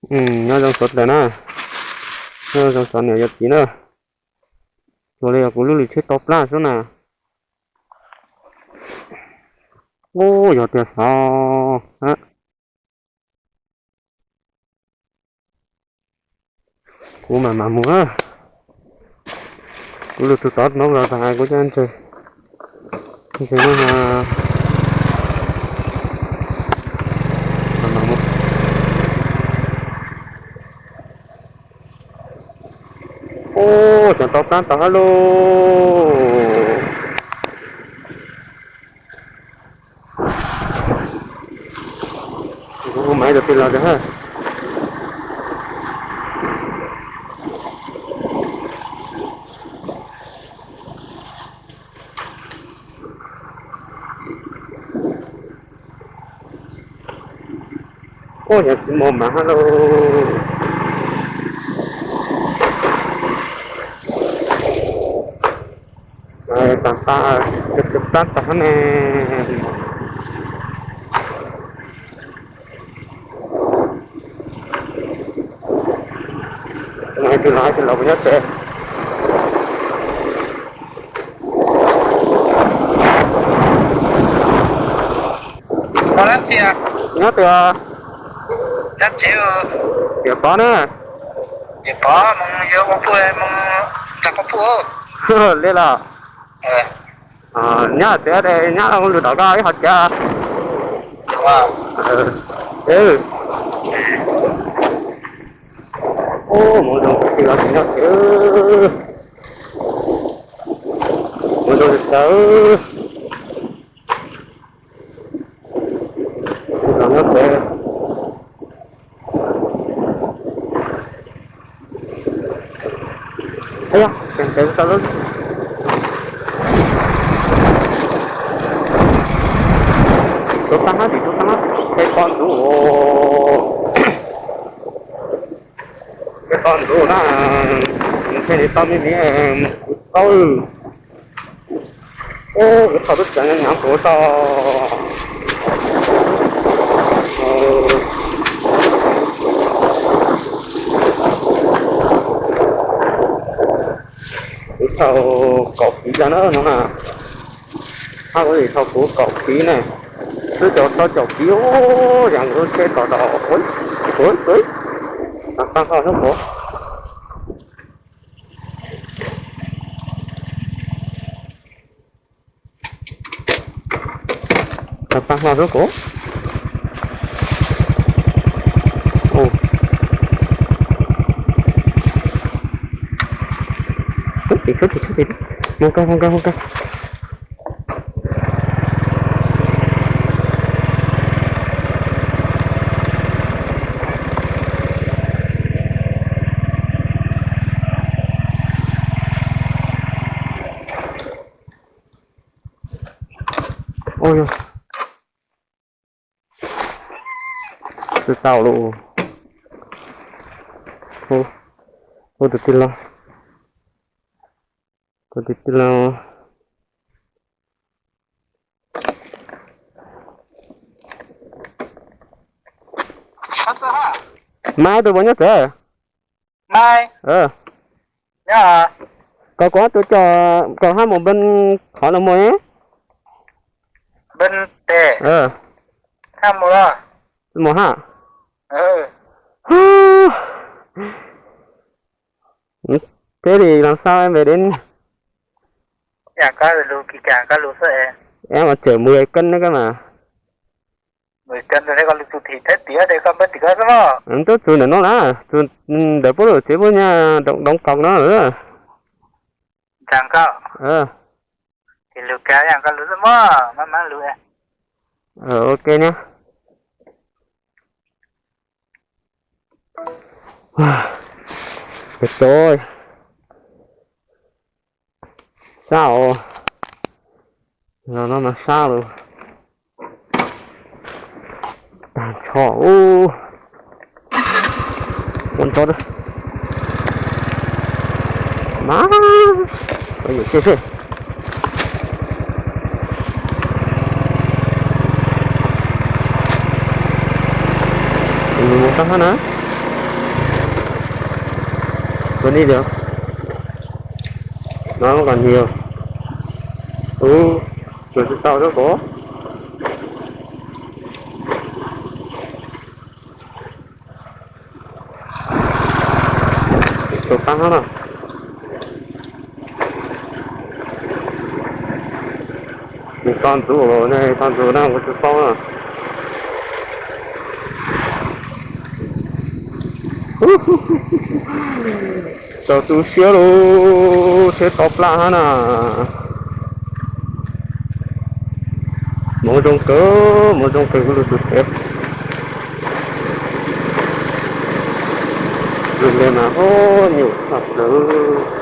Nyob zoo xov tes na, nyob zoo xov niam yog txiv na. Tsuas li yog kuv lub lwm tsheb tau plab xwb na. Ub, yog tiag xwb. Kuv mam mam mus. Kuv lwm tus tod no los tas kuv cov ntshe, ntshe no. Ub, tseem tau plab tau hab lauj. Kuv hu maiv rau peb los rau hab. Ub, yog tsis mus mas hab lauj. Tag tag, plab tag hab ne. Tus los tus los puas nyob tsev? Nyob twg? Tiam Pov na. Li los? Nyob tsev, nyob lwm tom koj ib hom tiav. Mus zoo tsis los tsis nyob tsev. Mus zoo tsis tau. Tsis los nyob tsev. Yog, tseem tseem tau lub, tus tag hab, tus tag hab, peb poj ntxoog, peb poj ntxoog na, ntshe li tau me me kuv tau. Kuv tau lub tsev nyob nyob kuv tau. Kuv thau kaum kiv no na, hab kuv thau kuv kaum kiv na, twb tau tau caum kiv, yam kuv tsheb tau tau, ua, ua, tag tag hlo xwb kuv. Tag tag hlo xwb kuv. Mus kawg, mus kawg, mus kawg. Ua, tsis tau lawm. Hu tus tij laug, tus tij laug. Maiv, tus puas nyob tsev? Koj kuv ob tug coj kom hab mus npee qhov no mus. Mus hab. Thế thì làm sao em về đến? Em mà chở mười cân đấy cơ mà. Tub txug ntawm no na, txug ntawm pub lub tsev pub nyaj đóng cọc no. Ok na. Pem tod sab os. Los no mas sab lawm. Tag nrho ub. Ua ntov mas, yuam seb seb. Mus tag hab na. Có đi được. Nó còn nhiều. Ừ, chuột tao rất có. Chuột tao nó. Nws tau ntxuv, nws tau ntxuv na, kuv tsis paub na. Txaus tu siab lauj, tsheb to plaj hab na. Hmoov zoo kawg, hmoov zoo kawg kuv lug tus tsev. Lug le mas nyuam tshaj plaws.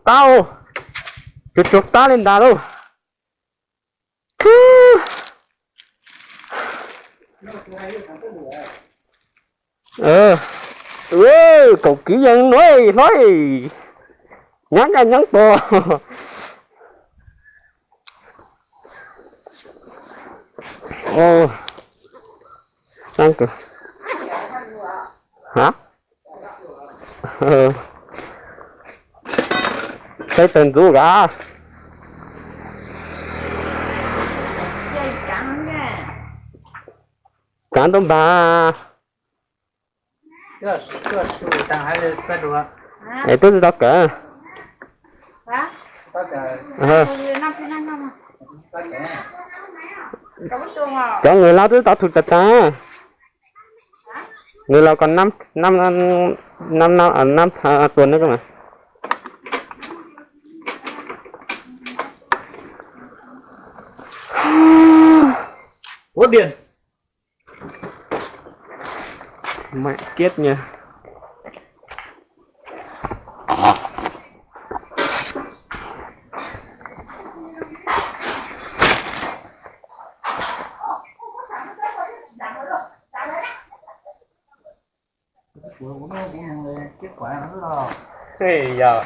Tau, tsuag tsuag tab li ntawd lauj. Kaum kiv yees nuav hlob, nyaab ncaaj nyaab tog. Peb tawg ntxuv kav. Kav ntuj npag. Es twb tsis tau kawm. Cov nws laus twb tau thum tas tas. Nws laus kuv nab tuas ne. Mẹ kiếp nha. Txij yog